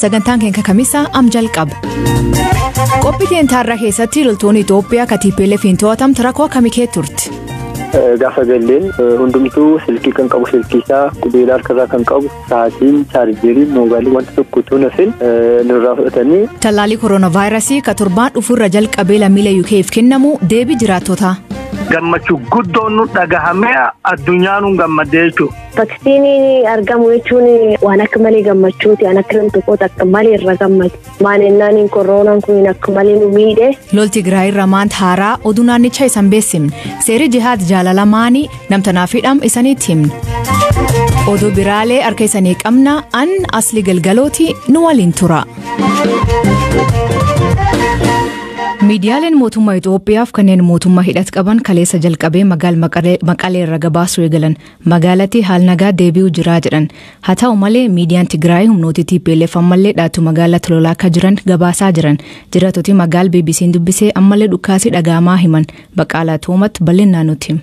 Sagantaan keenya kamisaa am jalqaba. Qophii teentaarraa keessatti loltoonni Itoophiyaa ka TPLF'n to'atamte rakkoo akkamii keessa turte? Gaafa galleen hundumtuu silkii kan qabu silkii isaa, qubeelaa harkarraa kan qabu, sa'aatiin, chaarjeeriin, moobaayilii wanta tokko utuu hin hafin nurraa fudhatanii. Tallaalii kooronaavaayirasii ka torbaan dhufuurra jalqabee lammiilee UK'f kennamu deebii jiraattota. Gammachuu guddoon nu dhagahamee addunyaan nu gammadee jechuudha. Vaksiiniin argamu jechuun waan akka malee gammachuuti. Waan akka namni akka malee irra gammadu. Maal koronaan kun akka malee nu miidhe. Lolti Tigraay irra maanta haaraa oduu naannichaa isaan beeksifne. Seerri jihaad jaalala maanii namtanaaf hidham isaniitti himne. Oduu biraalee harka isanii qabna an asli galgalooti nu waliin tura. Miidiyaaleen mootummaa Itoophiyaaf kanneen mootummaa hidhat qaban kaleessa jalqabee magaala Maqalee irra gabaasuu eegalan magaalatti haal nagaa deebi'uu jiraa jedhan. Haa ta'u malee miidiyaan Tigraay humnoota TPLF ammallee dhaatu magaalaa lolaa akka jiran gabaasaa jiran. Jiraattoti magaala BBC'n dubbisee ammallee dhukaasii dhaga'amaa himan. Baqaalaa Toomatti bal'inaan nutti hima.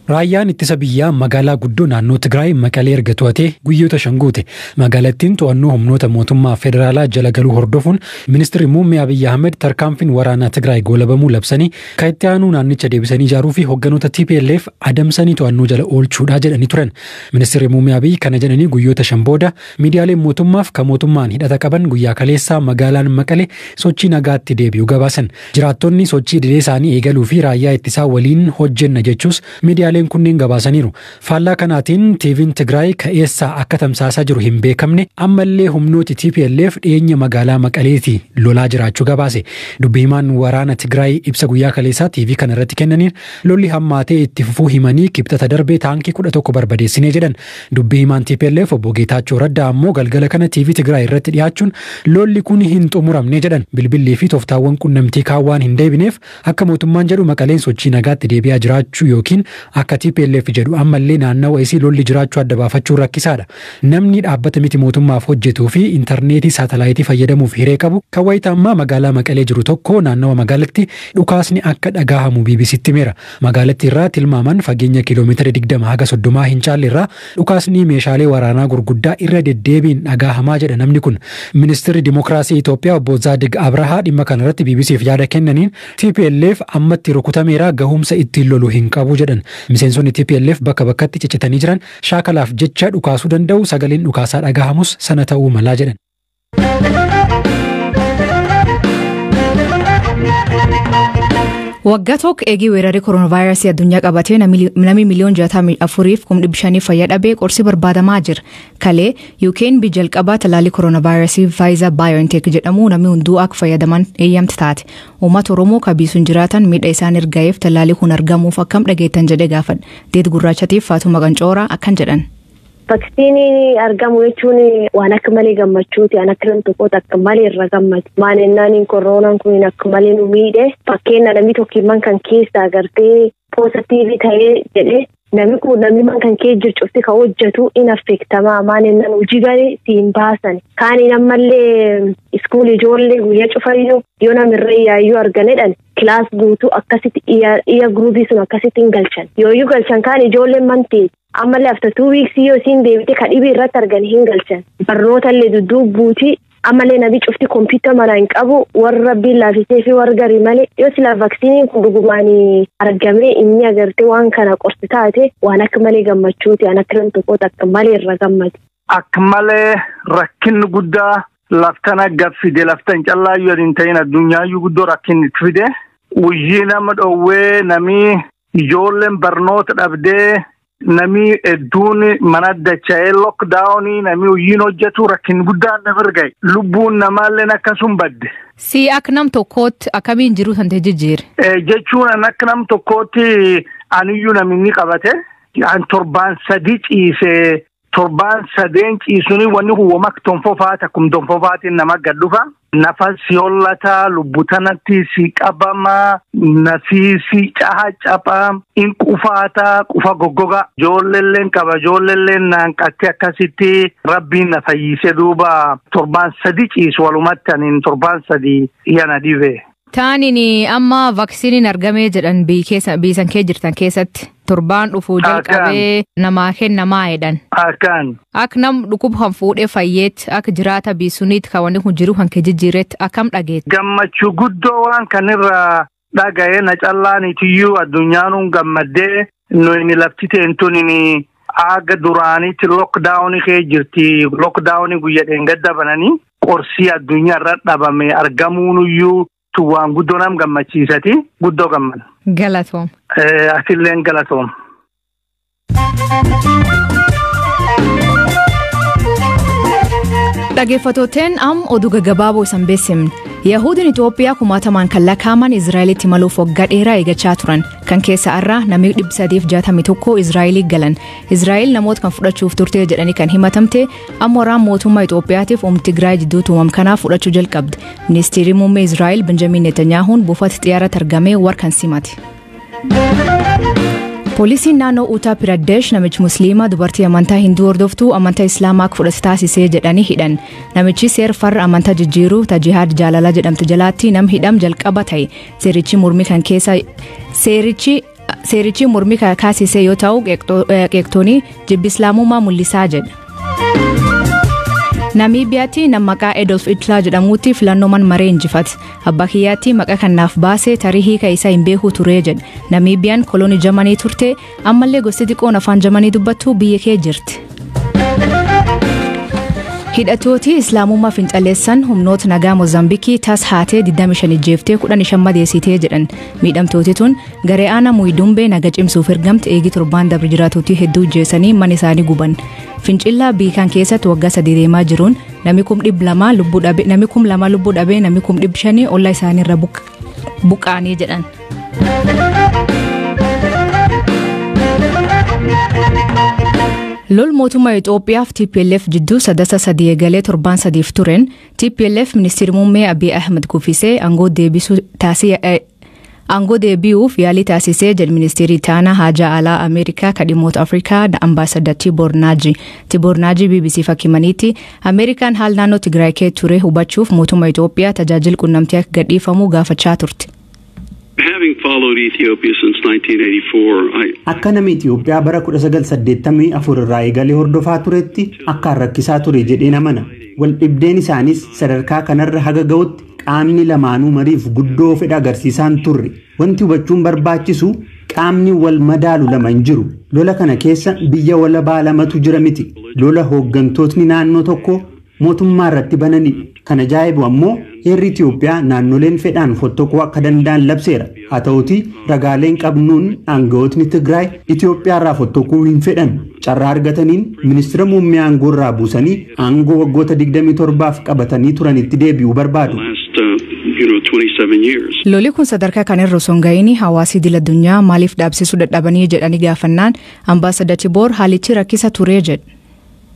Raayyaan ittisa biyyaa magaalaa guddoo naannoo Tigraay Maqalee erga to'atee guyyoota 5 guute. Magaalattiin to'annoo humnoota mootummaa federaalaa jala galuu hordofuun ministeerri muummee Abiyyi Ahmed tarkaanfiin waraanaa Tigraay goolabamuu labsanii kan itti aanuu naannicha deebisanii ijaaruu fi hogganoota TPLF adamsanii to'annoo jala oolchuudha jedhanii turan. Ministeerri muummee Abiyyi kana jedhanii guyyoota 5 booda miidiyaaleen mootummaaf kan mootummaan hidhata qaban guyyaa kaleessaa magaalaan Maqalee sochii nagaatti deebi'uu gabaasan. Jiraattonni sochii idilee isaanii eegaluu fi raayyaa ittisaa waliin hojjenna jechuus miidiyaaleen kunneen gabaasaniiru. Faallaa kanaatiin TV'n Tigraay ka'eessaa akka tamsaasaa jiru hin beekamne ammallee humnooti TPLF dhiyeenya magaalaa Maqaleeti lolaa jiraachuu gabaase. Dubbi himaan waraana Tigraay ibsa guyyaa kaleessaa TV kana irratti kennaniin lolli hammaatee itti fufuu himanii kibxata darbee taankii 11 barbadeessinee jedhan. Dubbi himaan TPLF obbo Geetaachoo Raddaa ammoo galgala kana TV Tigraay irratti dhiyaachuun lolli kun hin xumuramne jedhan. Bilbillii fi tooftaawwan qunnamtii kaawwaan hin deebineef akka mootummaan jedhu Maqaleen sochii nagaatti deebi'aa jiraachuu yookiin akka TPLF jedhu ammallee naannawa isii lolli jiraachuu adda baafachuun rakkisaadha. Namni dhaabbata miti mootummaaf hojjetuu fi intarneetii saatalaayitii fayyadamuuf hiree qabu kan wayita ammaa magaalaa Maqalee jiru tokko naannawa magaalatti dhukaasni akka dhagahamu BBCtti himeera. Magaalatti irraa tilmaaman fageenya kiiloomeetira 20 haga 30 hin caalle irraa dhukaasni meeshaalee waraanaa gurguddaa irra deddeebiin dhagahamaa jedha namni kun. Ministeerri Dimookiraasii Itoophiyaa obbo Zaadig Abrahaa dhimma kanarratti BBCf yaada kennaniin TPLF ammatti rukutameera gahumsa ittiin lolu hin qabu jedhan. Miseensonni TPLF bakka bakkatti ciccitanii jiran shaakalaaf jecha dhukaasuu danda'u sagaleen dhukaasaa dhagahamus sana ta'uu malaa jedhan. Waggaa tokko eegii weerarri kooronaavaayirasii addunyaa qabatee namni miliyoon 64,500 fayyaa dhabee qorsi barbaadamaa jira. Kalee UK'n biyya jalqabaa talaalli kooronaavaayirasii Pfizer BioNTech jedhamu namni hunduu akka fayyadaman eeyyamti taate. Uummata Oromoo kabiisuun jiraatan miidha isaan erga'eef talaalli kun argamuuf akkam dhageettan jedhee gaafadha. Deet Gurraachatiif Faatuma Qancooraa akkan jedhan. Vaksiiniin argamu jechuun waan akka malee gammachuuti. Waan akka namni tokko akka malee irra gammadu. Maal jennaan koronaan kun akka malee nu miidhe. Fakkeenya namni tokko kan keessa agartee poozitiivii ta'ee jedhee namni kun namni kan kee jiru cufti kan hojjetu in affeektamaa. Maal jennaan hojii galee siin baasan. Kaaniin ammallee iskuulii ijoollee guyyaa cufayyuu yoo namirra yaayyuu arganedhaan kilaas guutuu akkasitti iyya guruubii sun akkasitti hin galchan. Yooyyuu galchan kaan ijoolleen manti. Ammallee after 2 weeks yoo isiin deebite kan dhibee irratti argan hin galchan. Barnoota illee dudduubbuuti. Ammallee namni cufti kompiitara manaa hin qabu warra rabbiin laafisee fi warra garii malee yoo silaa vaksiiniin kun dhugumaan argamee inni agartee waan kana qorsi taate waan akka malee gammachuuti. Waan akka namni tokko akka malee irra gammadu. Akka malee rakkinni guddaa laftana gad fide laftan callaayyuu hin ta'in addunyaayyuu guddoo rakkinni itti fide. Hojii nama dhoowwee namni ijoolleen barnoota dhabdee. Namni hedduun mana dacha'ee lockdownii namni hojiin hojjetu rakkin guddaan namarra gahe. Lubbuun namaallee akkasuma badde. Si akka nam tokkootti akkamiin jiru san ta'e jijjiire? Jechuun an akka nam tokkootti aniyyuu namni qabate. An torbaan 3 ciisee torbaan 3 ciisuun wanni huwwama akka tonfofaati akkuma tonfofaatiin nama gad dhufa. Nafa si hollataa, lubbu tanatti si qabamaa, nafii si caha caphaa, in qufaataa, qufa goggogaa. Ijoolleelleen qaba, ijoolleelleen naanqattee akkasitti rabbiin na fayyisee duuba torbaan 3 ciisu walumatti ani torbaan 3 yana dhibe. Taaniin amma vaaksiniin argamee jedhan biyya kee jirtan keessatti torbaan dhufuu jalqabee namaa kennamaa jedhan. Akkaan. Akka nam dhukkuba kan fuudhee fayyeetti akka jiraata biisuniitti kan wanni kun jiru kan kee jijjiiretti akkam dhageetti. Gammachuu guddoo waan kanirraa dhaga'ee na callaaniitiyyuu addunyaanuun gammaddee nuyi lafti teentuun aga duraanitti lookdaawunii kee jirti lookdaawunii guyyaa dheengadda bananii qorsii addunyaa irra dhabame argamuunuyyuu waan guddoo nam gammachiisati guddoo gammada. Galatoom. Asilleen galatoom. Dhaggeeffattooteen am oduu gaggabaaboo isan beeksifne. Yahudiin Itoophiyaa kumaatamaan kan lakkaa'aman Izraa'elitti maluuf waggaa dheeraa eeggachaa turan. Kan keessa irraa namni 361 Izraa'elii galan. Izraa'el namoota kan fudhachuuf turte jedhanii kan himatamte amma waraan mootummaa Itoophiyaatiif humna Tigraay jidduutti uumame kanaaf fudhachuu jalqabde. Ministeerri muummee Izraa'el Benjamin Netanyaahuun buufata xiyyaaraatti argamee warra simate. Poolisiin naannoo Uttar Pradesh namichi Musliimaa dubartii amantaa Hinduu hordoftuu amantaa Islaamaa akka fudhate taasisee jedhanii hidhan. Namichi seera farra amantaa jijjiiruu Jihaad Jaalalaa jedhamtu jalaatti nam hidham jalqaba ta'e. Seerichi mormii kan keessa seerichi mormii kan kaasisee yoo ta'u qeeqtoonni jibbi Islaamummaa mul'isaa jedha. Namiibiyaatti nama maqaa Adolf Hitler jedhamutti filannoo man maree injifate. Abbaa kiyyaatti maqaa kanaaf baasee tarii hiika isaa hin beeku ture jedha. Namiibiyaan kolonii Jarmanii turte ammallee gosti xiqqoon afaan Jarmanii dubbattu biyya kee jirti. Hidhattooti Islaamummaa fincaleessan humnoota nagaa Moozaambiikii tas haatee 25 ijjeeftee 15 madeessitee jedhan. Miidhamtooti tun garee aanaa Muyidumbee naga cimsuuf ergamte eegii torbaan dabre jiraatootii hedduu ijjeessanii mana isaanii guban. Fincilaa biikaan keessatti waggaa sadii deemaa jiruun namni 200,000 lubbuu dhabe namni 2,000 lubbuu dhabe namni 500,000 ollaa isaanii irra buqqaanii jedhan. Lol mootummaa Itoophiyaaf TPLF jidduu sadasa sadii eegalee torbaan sadiif tureen TPLF ministeerri muummee Abiy Ahmed kuffisee aangoo deebi'uuf yaalii taasisee jedhe ministeerri taanaa haajaa alaa Ameerikaa kan dhimmoota Afrikaa ambaasadar Tiboor Naaji. Tiboor Naaji BBC fakkimaniitti Ameerikaan haala naannoo Tigraay keessa ture hubachuuf mootummaa Itoophiyaa tajaajila quunnamtii akka gadhiifamu gaafachaa turte. Having followed Ethiopia since 1984, I Akka nama Itoophiyaa bara 1984 irraa eegalee hordofaa turetti akkaan rakkisaa ture jedheen amana. Waldhibdeen isaanis sadarkaa kanarra haga ga'utti qaamni lamaanuu mariif guddoo fedha agarsiisaan turre. Wanti hubachuun barbaachisu qaamni wal madaalu lama hin jiru. Lola kana keessa biyya walabaa lamatu jira miti. Lola hooggantootni naannoo tokko mootummaa irratti bananidha. Kan ajaa'ibu ammoo heerri Itoophiyaa naannoleen fedhaan fottoquu akka danda'an labseera. Haa ta'uti ragaaleen qabnuun aangawootni Tigraay Itoophiyaa irraa fottoquu hin fedhan. Carraa argataniin ministeera muummee aangoo irraa buusanii aangoo waggoota 27f qabatanii turanitti deebi'uu barbaadu. last 27 years. Lolli kun sadarkaa kan irra osoo hin ga'iin hawaasi idil addunyaa maaliif dhaabsisuu dadhabanii jedhanii gaafannaan ambaasadar Tiboor haalichi rakkisa turee jedhe.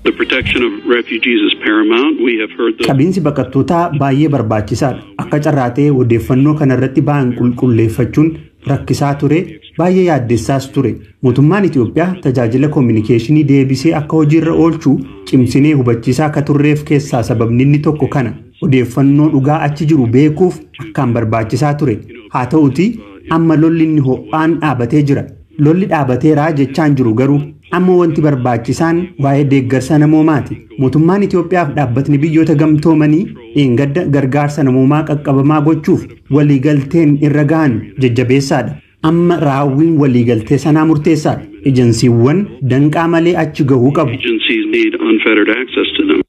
The protection of refugees is paramount. We have heard the Qabiinsi baqattootaa baay'ee barbaachisaadha. Akka carraa ta'ee odeeffannoo kanarratti ba'an qulqulleeffachuun rakkisaa ture, baay'ee yaaddessaas ture. Mootummaan Itoophiyaa tajaajila koominikeeshinii deebisee akka hojiirra oolchu cimsinee hubachiisaa akka turreef keessaa sababni inni tokko kana. Odeeffannoo dhugaa achi jiru beekuuf akkaan barbaachisaa ture. Haa ta'uti amma lolli inni ho'aan dhaabatee jira. Lolli dhaabateeraa jechaan jiru garuu amma wanti barbaachisaan waa'ee deeggarsa namoomaati. Mootummaan Itoophiyaaf dhaabbatni biyyoota gamtoomanii dheengadda gargaarsa namoomaa qaqqabamaa gochuuf waliigalteen irra gahan jajjabeessaadha. Amma raawwiin waliigaltee sanaa murteessaadha. Ejensiiwwan danqaa malee achi gahuu qabu. agencies need unfettered access to them.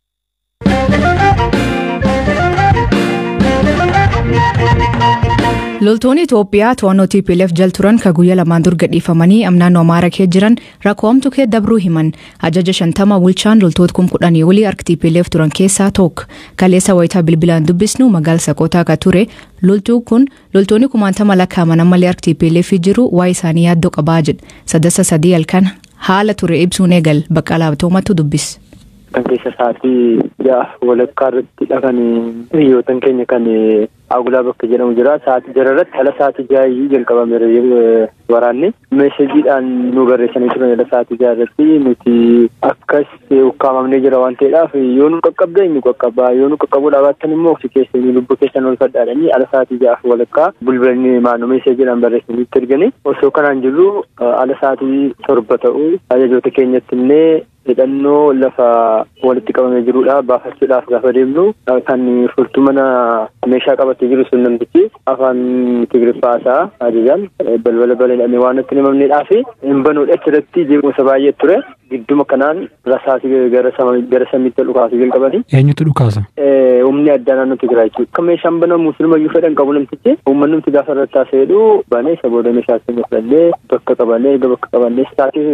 Loltoonni Itoophiyaa to'annoo TPLF jala turan kan guyyaa lamaan dur gadhiifamanii naannoo Amaaraa keessa jiran rakkoo hamtuu keessa dabruu himan. Ajaja 50 bulchaan loltoota 10,000 olii harka TPLF turan keessaa tokko. Kaleessa wayitaa bilbilaan dubbisnu magaala Saqootaa akka ture loltuu kun loltoonni kumaantama lakkaa'aman ammallee harka TPLF jiru waa'ee isaanii yaaddoo qabaa jedha. Sadasa sadii halkan haala ture ibsuun eegal Baqqalaa Toomatu dubbis. Kan keessa sa'aatii 6 walakkaa irrattidha kan hiriyootan keenya kan Agulaa bakka jedhamu jira. Sa'aatii jararratti ala sa'aatii 6 jalqabameera waraanni. Meesejiidhaan nu barreessanii turan sa'aatii 6 irratti nuti akkas ukkaamamnee jira waan ta'eedhaaf yoo nu qaqqabde nu qaqqabaa yoo nu qaqqabuu dhabaattan immoo ofii keessanii lubbuu keessan ol fadhaadhanii ala sa'aatii 6:15 bulbalni maanu meesejiidhaan barreessanii itti erganii osoo kanaan jirru ala sa'aatii 7 ta'u ajajoota keenyatti illee hidhannoo lafa walitti qabamee jirudha baafachuudhaaf gaafa deemnu kan furtuu mana meeshaa qabatee jiru sun namtichi afaan Tigriffaa isaa ajajaan balbala balee waan nutti himamneedhaa fi hin banuudha achirratti jeequmsa baay'ee ture. Gidduma kanaan rasaasii gara samiitti dhukaasuu jalqabanii. Eenyutu dhukaasa? Humni addaa naannoo Tigraay jechuudha. Akka meeshaan banamu silumayyuu fedhan qabu namtichi uummanni nuti gaafa irratti haasa'edhu banee isa booda meeshaa keenya fudhannee bakka qabannee erga bakka qabannee sa'aatii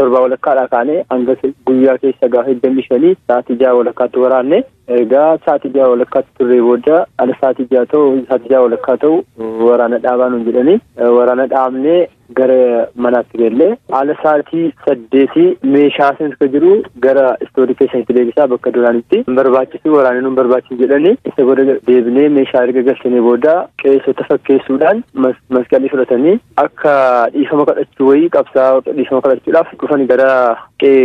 7:15 kaanee hanga guyyaa keessa gaafa 25 sa'aatii 6:15 waraanne. Egaa sa'aatii 6:15 turre booda ala sa'aatii 6 ta'u sa'aatii 6:15 ta'u waraana dhaabaa nuun jedhanii waraana dhaabnee gara manaatti galle ala sa'aatii 8 meeshaa sana jiru gara istoorii keessatti deebisaa bakka duraanitti barbaachisu waraanni nuun barbaachisu jedhanii isa booda deebinee meeshaa erga galchine booda qeessota fakkeessuudhaan masqalii fudhatanii akka dhiifama kadhachuu wayii qabsaa dhiifama kadhachuudhaaf dhufanii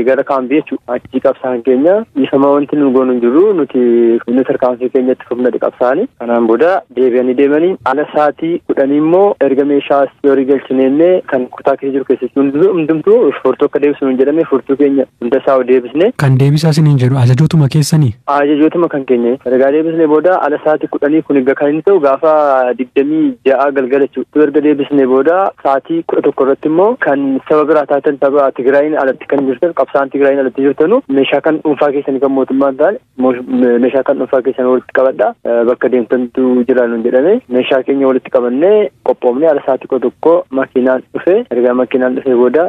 gara kaambii jechuudha. Achi qabsaan keenya dhiifama wanti nu goonu hin jiru nuti tarkaanfii keenyatti fufna qabsaanii kanaan booda deebi'anii deemanii ala sa'aatii 10 immoo erga meeshaa istoorii galchineellee kan kutaa keessa jiru keessatti hundumtuu furtuu akka deebisnu hin jedhame furtuu keenya hunda isaa deebisne. Kan deebisaa isiniin jedhu ajajootuma keessanii? Ajajootuma kan keenya. Ergaa deebisne booda ala sa'aatii 10 kun egaa kan inni ta'u gaafa 26 galgala jechuudha. Erga deebisne booda sa'aatii 11 irratti immoo kan saba biraa taatan saba Tigraayin alatti kan jirtan qabsaan Tigraayin alatti jirtanu meeshaa kan dhuunfaa keessanii kan mootummaan taane meeshaa kan dhuunfaa keessanii walitti qabadha bakka deemtantu jira nuun jedhame meeshaa keenya walitti qabannee qophoofnee ala sa'aatii 11 makiinaan dhufe ergaa makiinaan dhufe booda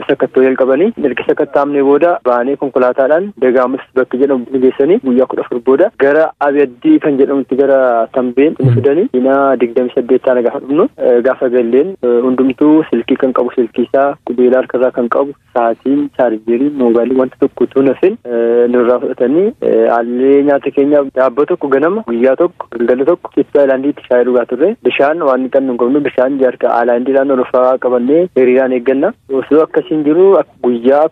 sakattoo jalqabanii erga sakattaamne booda baanee konkolaataadhaan Dagaamus bakka jedhamu geessanii guyyaa 14 booda gara Abiyaddii kan jedhamutti gara Tambeen nu fidanii diinaa 28 taana gaafa dhufnu gaafa galleen hundumtuu silkii kan qabu silkii isaa qubeelaa harkarraa kan qabu sa'aatiin chaarjeerii moobaayilii wanta tokko utuu nafin nurraa fudhatanii haalli nyaata keenya daabboo tokko ganama guyyaa tokko galgala tokko itti aayilaandiitti shaayii dhugaa turre bishaan waan dhiqannu hin qabnu bishaan jaarka aayilaandiidhaan olfaa qabannee hiriiraan eegganna. Osoo akkasiin jiru guyyaa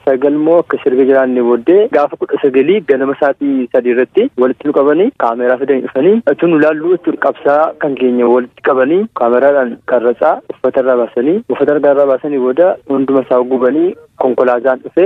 19 moo akka sirga jiraanne booddee gaafa 19 ganama sa'aatii 3 irratti walitti nu qabanii kaameraa fidanii dhufanii utuu nu laallu jechuudha qabsaa kan keenya walitti qabanii kaameraadhaan qarratsaa uffata irraa baasanii booda hunduma isaa gubanii konkolaataan dhufe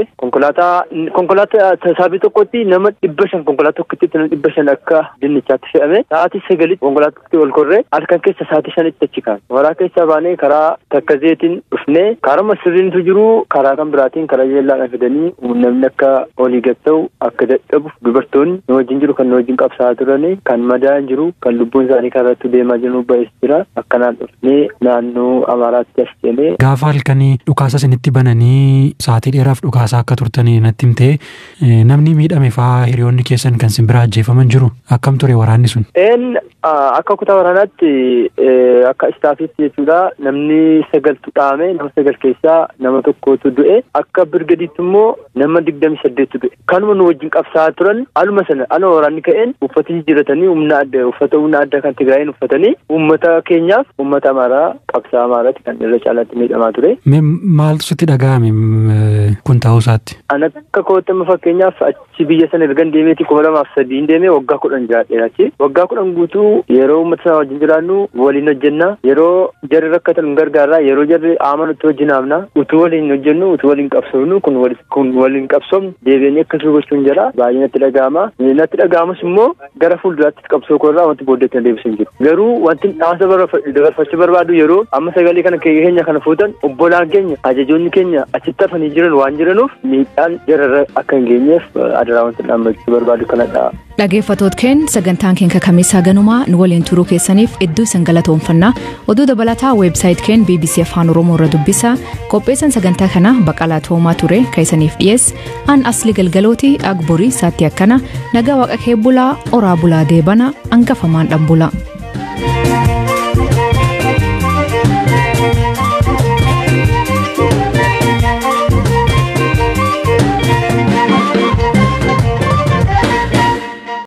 konkolaataa saabii tokkotti nama 500 konkolaataa tokkotti nama 500 akka dinnichaatti fe'ame sa'aatii 9 konkolaataatti ol korree halkan keessa sa'aatii 5tti achi kaane mooraa keessa baanee karaa takkazeetiin dhufnee karama sirriintu jiru karaa kan biraatiin karaa jeellaadhaan fidanii namni akka olii gad ta'u akka dadhabu dubartoonni nu wajjin jiru kan nu wajjin qabsaa'aa turanii kan madaa'an jiru kan lubbuun isaanii karaatti deemaa jiru ba'es jira akkanaan dhufnee naannoo Amaaraatti as seenee. Gaafa halkanii dhukaasa isinitti bananii sa'aatii dheeraaf dhukaasaa akka turtanii natti himtee namni miidhame fa'aa hiriyoonni keessan kan sin biraa ajjeefaman jiru akkam ture waraanni sun? Akka kutaa waraanaatti akka istaafiitti jechuudha namni 9 dhaame nama 9 keessaa nama tokkotu du'e akka birgadiitti immoo nama 28 du'e kanuma nu wajjin qabsaa'aa turan aluma sana aluma waraanni ka'een uffata jijjiiratanii humna adda uffata humna addaa kan Tigraayin uffatanii uummata keenyaaf uummata Amaaraa qabsaa'aa Amaaraatti kan irra caalaatti miidhamaa ture. Mee maaltu sitti dhaga'ame kun ta'uu isaatti? Ani akka kootti amma fakkeenyaaf achi biyya sana ergan deemeeti 2003 deemee waggaa 10 jiraadheera achi. Waggaa 10 guutuu yeroo uummata sana wajjin jiraannu waliin hojjenna yeroo jarri rakkatan nu gargaarra yeroo jarri amanutti wajjin haamna utuu waliin hojjennu utuu waliin qabsoofnu kun waliin qabsoofnu deebi'anii akkasuma gochuun jala baay'ee natti dhaga'ama. Natti dhaga'amus immoo gara fuulduraatti qabsoo koorraa wanti booddeetti na deebisu hin jiru. Garuu wanti dhaamsa dabarfachuu barbaadu yeroo amma sagalee kana keenya kana fuutan obbolaan keenya ajajoonni keenya achitti hafanii jiran waan jiranuuf miidhaan jararra akka hin geenyeef adaraa wanti dhaammachuu barbaadu kanadha. Dhaggeeffattoota keenya sagantaan keenya kamisaa ganumaa nu waliin turuu keessaniif iddoo isin galatoomfanna. Oduu dabalataa weebsaayit keenya BBC Afaan Oromoo irra dubbisa. Qopheessaan sagantaa kanaa Baqalaa Toomaa ture kan isiniif dhiyeesse. An Asli Galgalooti Agborii saatti akkana nagaa waaqa kee bulaa oraa bulaa deebana hangafamaan dhanbula.